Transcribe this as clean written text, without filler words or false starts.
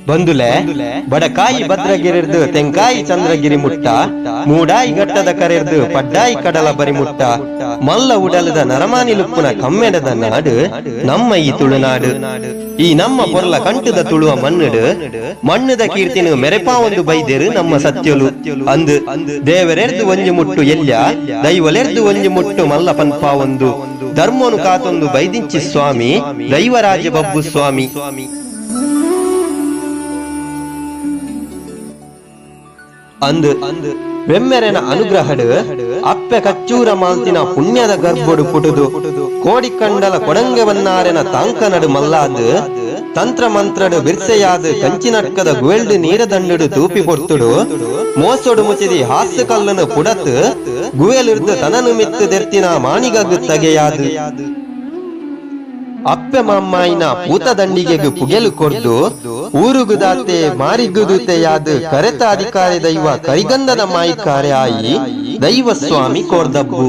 ಬಂದುಲೆ ಬಡಕಾಯಿ ಭದ್ರಗಿರಿರ್ದು ತೆಂಕಾಯಿ ಚಂದ್ರಗಿರಿ ಮುಟ್ಟ, ಮೂಡಾಯಿ ಘಟ್ಟದ ಕರೆರ್ದು ಪಡ್ಡಾಯಿ ಕಡಲ ಬರಿ ಮುಟ್ಟ, ಮಲ್ಲ ಉಡಲದ ನರಮಾನಿಲುಪ್ಪುನ ಕಮ್ಮೆಡದ ನಾಡು ನಮ್ಮ ಈ ತುಳುನಾಡು. ಈ ನಮ್ಮ ಪೊರ್ಲ ಕಂಟುದ ತುಳುವ ಮಣ್ಣುಡು ಮಣ್ಣುದ ಕೀರ್ತಿನ ಮೆರೆಪಾವೊಂದು ಬೈದೆರು ನಮ್ಮ ಸತ್ಯಲು. ಅಂದು ದೇವರೆರ್ದು ಒಂಜಿ ಮುಟ್ಟು ಎಲ್ಯ, ದೈವಲೆರ್ದು ಒಂಜಿ ಮುಟ್ಟು ಮಲ್ಲ ಪನ್ಪಾವೊಂದು ಧರ್ಮನು ಕಾತೊಂದು ಬೈದಿಂಚಿ ಸ್ವಾಮಿ ದೈವರಾಜ ಬಬ್ಬು ಸ್ವಾಮಿ. ಅಂದು ಬೆಮ್ಮೆರೆನ ಅನುಗ್ರಹಡು ಅಪ್ಪೆ ಕಚ್ಚೂರ ಮಾಲ್ತಿನ ಪುಣ್ಯದ ಗರ್ಭೊಡು ಪುಟುದು ಕೋಡಿಕಂಡಲ ಕೊಡಂಗೆ ಬನ್ನಾರೆನ ತಾಂಕನಡು ಮಲ್ಲಾದ್ ತಂತ್ರ ಮಂತ್ರಡು ಬಿರ್ಸೆಯಾದ ಕಂಚಿನಟ್ಕದ ಗುವೆಲ್ಡು ನೀರದಂಡುಡು ತೂಪಿ ಪೊರ್ತುಡು ಮೋಸೊಡು ಮುಚಿದಿ ಹಾಸು ಕಲ್ಲನು ಪುಡತ್ ಗುವೆಲಿರ್ದು ತನನು ಮಿತ್ತು ದೆರ್ತಿನ ಮಾಣಿಗಗ್ ತಗೆಯಾದು ಅಪ್ಪೆ ಮಾಮ್ಮಾಯಿನ ಪೂತ ದಂಡಿಗೆಗ್ ಪುಗೆಲು ಕೊರ್ದು ಊರುಗುದಾತೆ ಮಾರಿಗುದೂತೆಯಾದ ಕರೆತ ಅಧಿಕಾರಿ ದೈವ ಕರಿಗಂಧದ ಮಾಯಿಕಾರೆ ಆಯಿ ದೈವ ಸ್ವಾಮಿ ಕೋರ್ದಬ್ಬು.